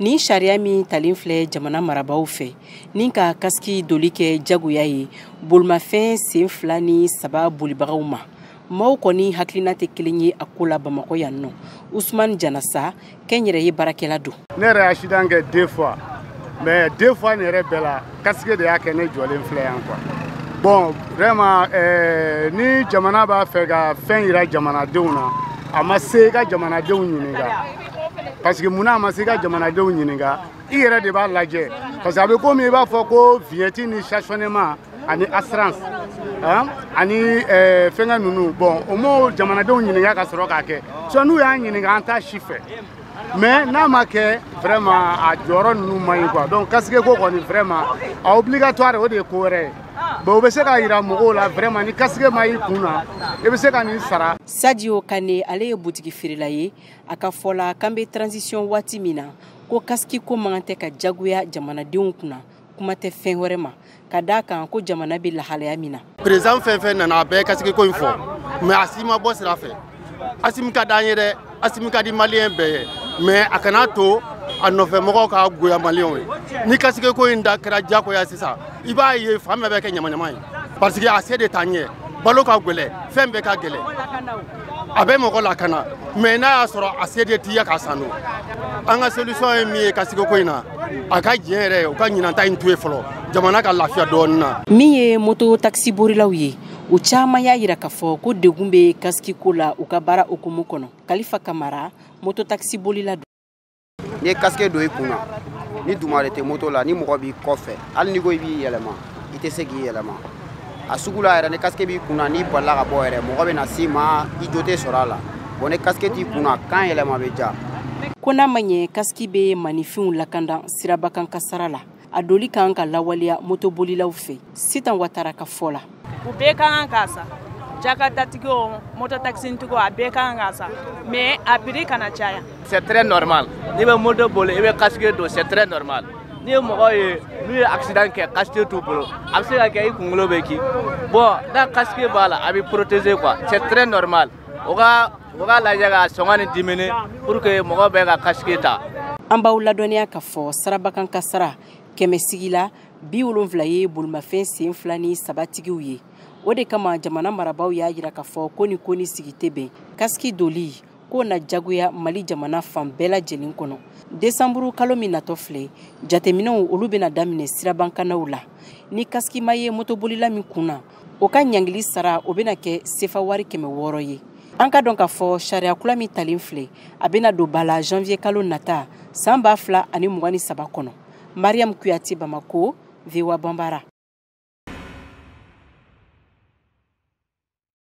Ni sariya min talen filɛ jamana marabaaw fɛ ni ka casque doli kɛ jagoya ye bolimafɛn sen 2 ni 3 bolibagaw ma, maaw kɔni hakilina tɛ kelen ye a ko la Bamakɔ yan nɔ. Usumani Janasa, kɛnyɛrɛye baarakɛla don. Ne yɛrɛ ye accident kɛ 2 fois, mais 2 fois nin yɛrɛ bɛɛ la casque de y'a kɛ ne jɔlen filɛ yan quoi. Bon vraiment ni jamana b'a fɛ ka fɛn yira jamanadenw na, a ma se i ka jamanadenw ɲininka. Parce que munna a ma se i ka jamanadenw ɲininka, i yɛrɛ de b'a lajɛ. Parce que a bɛ komi i b'a fɔ ko vignette ni stationnement ani assurance ani fɛnkɛ ninnu, bon o m'o jamanadenw ɲininka ka sɔrɔ k'a kɛ. Sinon n'u y'an ɲininka an t'a si fɛ. Mais n'a ma kɛ vraiment a jɔyɔrɔ ninnu man ɲi quoi. Donc casque ko kɔni vraiment a obligatoire o de ye ko wɛrɛ ye. Bon o bɛ se k'a yira mɔgɔw la vraiment ni casque ma y'i kun na i bɛ se ka nin sara. Sadio Kane, ale ye butigi feerela ye. A ka fɔ la k'an bɛ transition waati min na, ko casque ko man kan tɛ ka jagoya jamanadenw kunna, kuma tɛ fɛn wɛrɛ ma, ka d'a kan ko jamana bɛ lahalaya min na. Président fɛn fɛn nana a bɛɛ ye casque ko in fɔ, mais a si ma bɔ sira fɛ. Asimi ka d'an ye dɛ, Asimi ka di maliyɛn bɛɛ ye, mais a kana to a nɔfɛ mɔgɔw ka goya maliyɛnw ye. Ni casque ko in da kɛra diyagoya sisan, i b'a ye fan bɛɛ bɛ kɛ ɲamaɲama ye, parce que a se de t'an ɲɛ. Balo ka gɛlɛn, fɛn bɛɛ ka gɛlɛn, a bɛ mɔgɔ lakana, mais n'a y'a sɔrɔ a se de t'i ye k'a san don. An ka solution ye min ye casque ko in na, a ka diɲɛ yɛrɛ u ka ɲinan ta in to yen fɔlɔ, jamana ka lafiya dɔɔnin na. Min ye moto taxi borilaw ye, u caman y'a yira k'a fɔ ko degun bɛ casque ko la u ka baara hukumu kɔnɔ. Kalifa Kamara, moto taxi bolila don. N'i ye casque don i kun na, ni dumare tɛ moto la, ni mɔgɔ b'i kɔfɛ, hali n'i ko i b'i yɛlɛma, i tɛ se k'i yɛlɛma. A sugu la yɛrɛ, ni casque b'i kun na, n'i balila ka bɔ yɛrɛ, mɔgɔ bɛ na s'i ma, i jo tɛ sɔrɔ a la. Bon ni casque t'i kun na, kan yɛlɛma bɛ diya. Ko n'a ma ɲɛ casque bɛ maninfinw lakanda sirabakan kasara la, a doli kan ka lawaleya motobolilaw fɛ. Sitan Watara ka fɔ la. U bɛɛ ka kan k'a san, jakatatigiw o moto taxintigiw a bɛɛ ka kan k'a san, mais a prix kana caya. C'est très normal, n'i bɛ moto boli i bɛ casque don, c'est très normal. N'i ye mɔgɔ ye n'u ye accident kɛ casque t'u bolo, a bɛ se ka kɛ i kunkolo bɛ ci. Bon n'a casque b'a la a bɛ protéger quoi, c'est très normal. U ka lajɛ ka sɔngɔ nin diminuer pour que mɔgɔ bɛɛ ka casque ta. An b'aw ladɔnniya k'a fɔ sirabakan kasara 100 sigi la 70 ye bolimafɛn sen 2 ni 3 tigiw ye. O de kama jamana marabaaw y'a yira k'a fɔ ko ni ko ni sigi tɛ bɛn, casque doli k'o na jagoya Mali jamana fan bɛɛ lajɛlen kɔnɔ. Desanburu kalo min natɔ filɛ, jateminɛw olu bɛna daminɛ sirabakannaw la. Ni casque ma ye motobolila min kun na, o ka ɲangili sara o bɛna kɛ sefa wari 600 ye. An ka dɔn k'a fɔ sariya kura min talen filɛ, a bɛna don ba la janvier kalo nata san 2023 kɔnɔ. Mariam Kuyate, Bamako, VOA Bambara.